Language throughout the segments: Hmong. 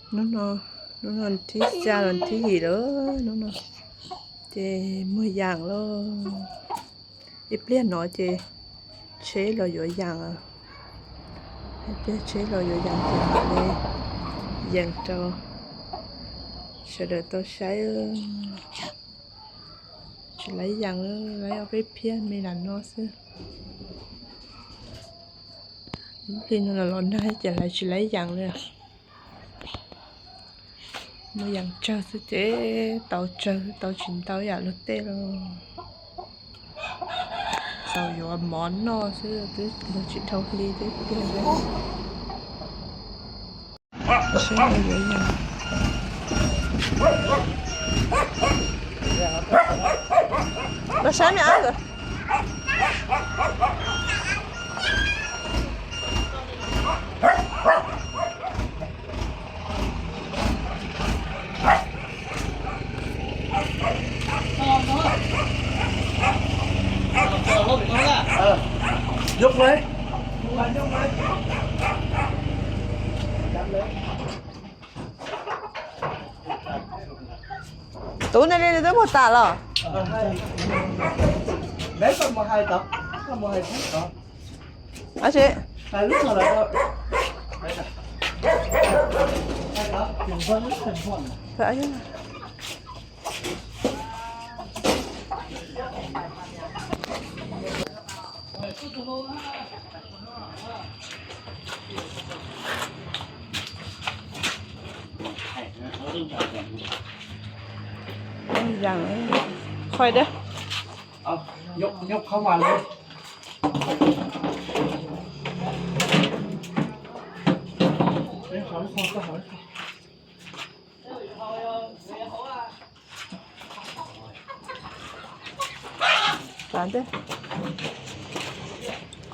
Hnub no, hnub no thib xya los thib yim lawm, hnub no ces muag yas lawm. Ib pliag no ces tsheb los yuav yas, ib pliag tsheb los yuav yas ces mam li yees rau sawv daws tau saib. Tsis laib yas, laib ob peb phiab me lam no xwb. Ib pliag no los nag ces lawv tsis laib yas li. Muag yas tsawg xwb ces tau tsawg, tau tsis ntau yam luag tej los. Txaus yuav mov noj xwb, twb luag tsis dhau hli twb tiag. Seb yuav yas. Los saib me ab. Tus nej li twb muag tas los? Khoai dab.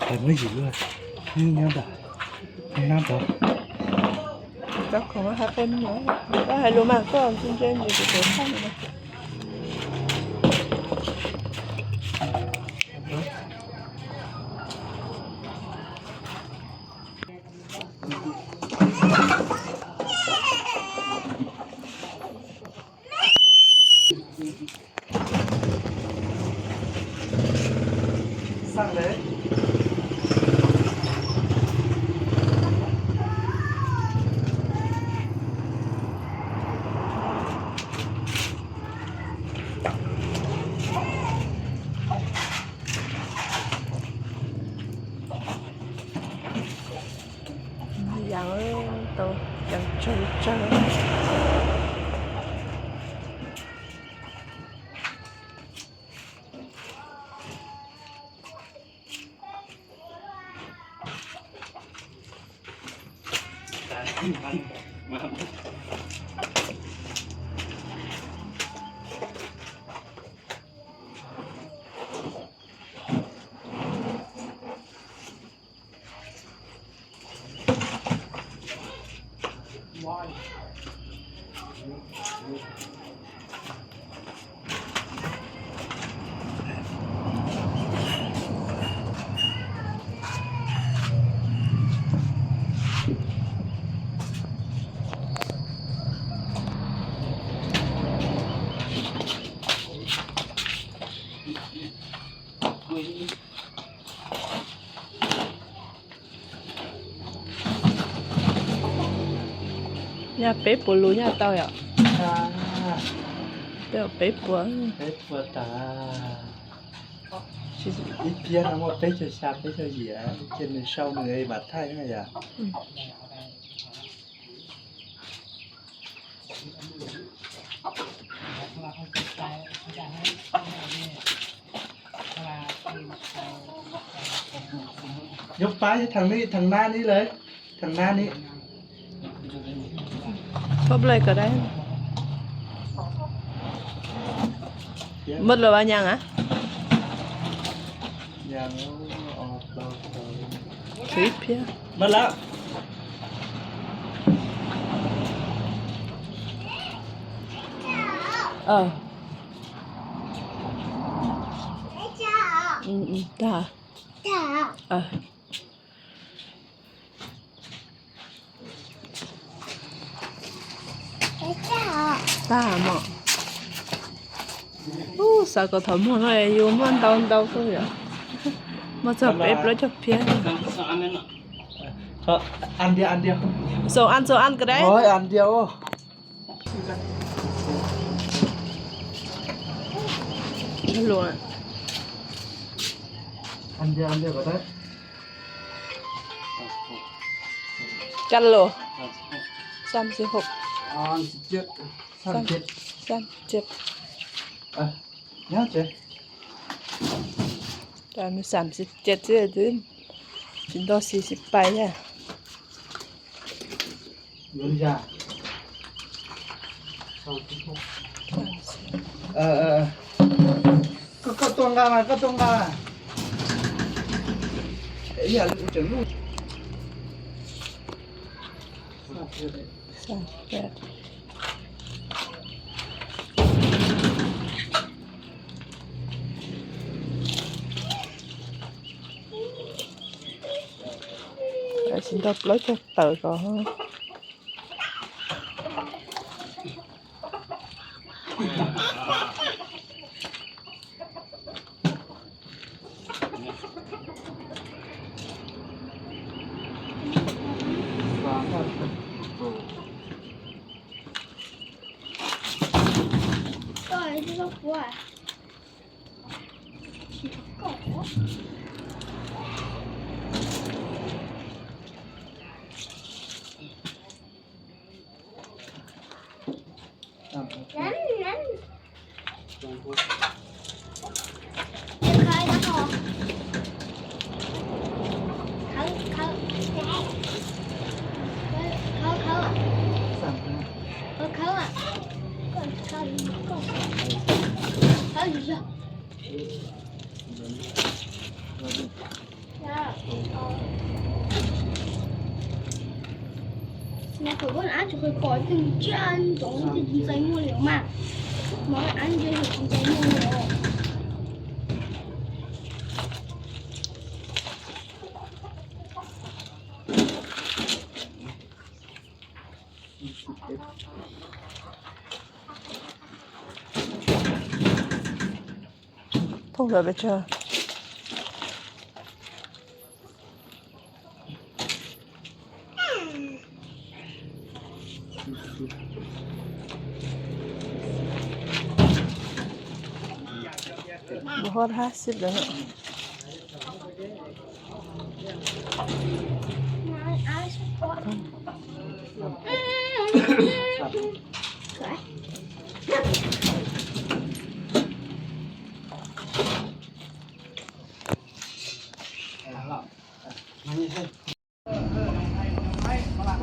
Qhov muaj yim luaj, nyob ntawm nab tod. Tau khoom hais qhia no, koj hais lus mas koj ntse ntse ntsis kuv tus kheej no. Yas, tau yas tsawg tsawg. Nyaj peb puas lus nyaj tau yom? Peb puas, peb puas tas. Ib pliag no muaj peb caug xya peb caug yim, ces nws sau nws mam thaij na yom. Nyob pab thaum no, thaum no ne lawm, thaum no ne. Phob lawm ko dab. Maj lawm vas nyas a? Tshuav ib phiab. Maj lawm. Tag. Tag mog. Ub, xav kom thaum muag no yus muaj ntau ntau xwb yom. Muaj txog peb plaub caug phiab. Xoom an xoom an kawg deb. Luag. Calo. Xăm xi hộp. Xăm xi. Xăm xi. Xăm xi. Tsis nto xis xis pais thiab. Koj tuaj nqa mas, koj tuaj nqa. Tsis nto plaub caug tawm ko. Mas kom koj ab tsis pom tej tsiaj ntxoov ces tsis ntxais muag li mas. Mas ab ntsia tsis ntxais muag li. Thooj lawm pes tsawg? Mus hot hab xib lawm no.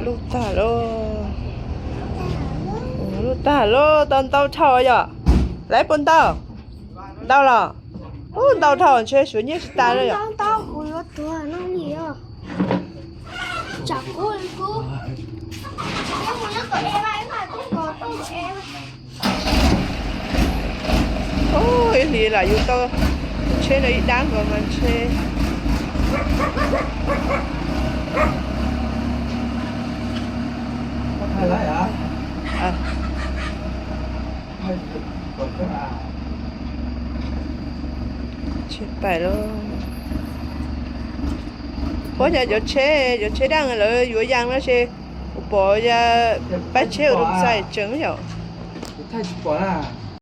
Lub tag lauj, lub tag lauj, tau ntau dhau yom. Lawv puas ntau? Ntau los? Ub, ntau dhau ntshe suav nyiaj tsis tas li yom. Ub, ib hlis lam yus tau tsheb no ib dab nkaus mas ntshe. Tsheb pais lauj. Puab cas cov tsheb, cov tsheb daj lawv yuav yas no ces kuv pom pab tsheb ua rau txais tseem yom. Tsis pom na.